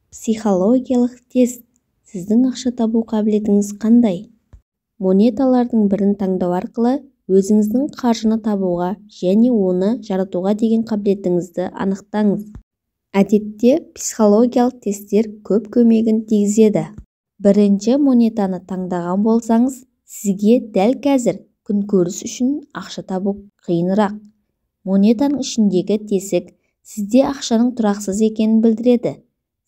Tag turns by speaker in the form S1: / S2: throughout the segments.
S1: Психологиялық тест: сіздің ақша табу қабілетіңіз қандай? Монеталардың бірін таңдау арқылы өзіңіздің қаржыны табуға және оны жаратуға деген қабілетіңізді анықтаңыз. Әдетте психологиялық тесттер көп көмегін тигізеді. Бірінші монетаны таңдаған болсаңыз, сізге дәл қазір күнкөріс үшін ақша табу қиынырақ. Монетаның ішіндегі тесік сізде ақшаның тұрақсыз екенін білдіреді.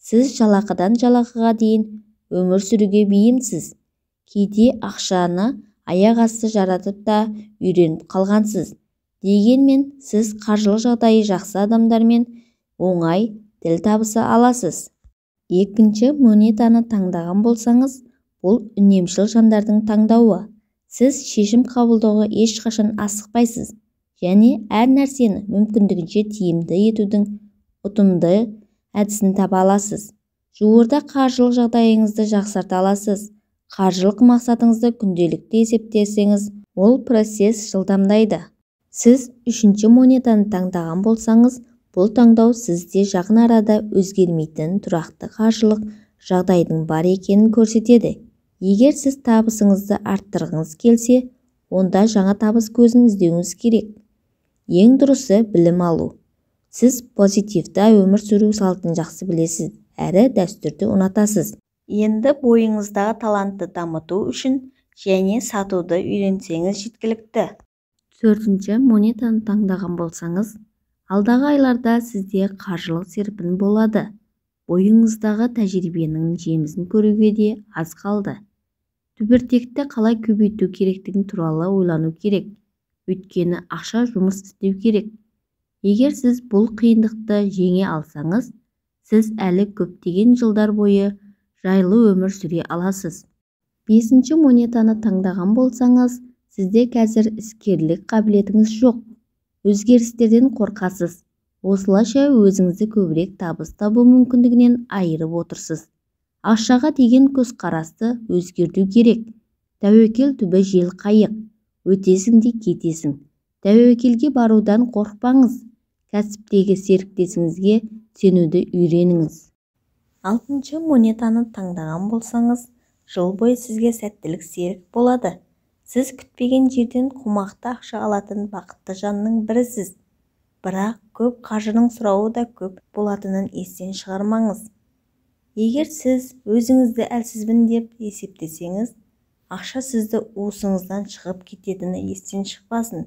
S1: Сіз жалақыдан жалақыға дейін өмір сүруге бейімсіз. Кейде ақшаны аяқ асты жаратып та үйреніп қалғансыз. Дегенмен сіз қаржылық жағдайы жақсы адамдармен оңай тіл табыса аласыз. Екінші монетаны таңдаған болсаңыз, бұл үнемшіл жандардың таңдауы. Сіз шешім қабылдауға ешқашан асықпайсыз және әр нәрсені мүмкіндігінше тиімді етудің ұтымды әдісін таба аласыз. Жуырда қаржылық жағдайыңызды жақсарта аласыз. Қаржылық мақсатыңызды күнделікті есептесеңіз, ол процесс жылдамдайды. Сіз үшінші монетаны таңдаған болсаңыз, бұл таңдау сізде жақын арада өзгермейтін тұрақты қаржылық жағдайдың бар екенін көрсетеді. Егер сіз табысыңызды арттырғыңыз келсе, онда жаңа табыс көзін іздеуіңіз керек. Ең дұрысы білім алу. Сіз позитивті өмір сүру салтын жақсы білесіз, әрі дәстүрді ұнатасыз. Енді бойыңыздағы талантты дамыту үшін және сатуды үйренсеңіз жеткілікті. Төртінші монетаны таңдаған болсаңыз, алдағы айларда сізде қаржылық серпін болады. Бойыңыздағы тәжірибенің жемісін көруге де аз қалды. Түбіртекті қалай көбейту керектігі туралы ойлану керек. Өйткені ақша жұмыс істеу керек. Егер сіз бұл қиындықты жеңе алсаңыз, сіз әлі көптеген жылдар бойы жайлы өмір сүре аласыз. Бесінші монетаны таңдаған болсаңыз, сізде қазір іскерлік қабілетіңіз жоқ. Өзгерістерден қорқасыз. Осылайша өзіңізді көбірек табыс табу мүмкіндігінен айырып отырсыз. Ақшаға деген көзқарасты өзгерту керек. Тәуекел түбі жел қайық. Өтесің де кетесің. Тәуекелге барудан қорықпаңыз. Кәсіптегі серіктесіңізге сенуді үйреніңіз. Алтыншы монетаны таңдаған болсаңыз, жыл бойы сізге сәттілік серік болады. Сіз күтпеген жерден қомақты ақша алатын бақытты жанның бірісіз. Бірақ көп қаржының сұрауы да көп болатынын естен шығармаңыз. Егер сіз өзіңізді әлсізбін деп есептесеңіз, ақша сізді уысыңыздан шығып кететіні естен шықпасын.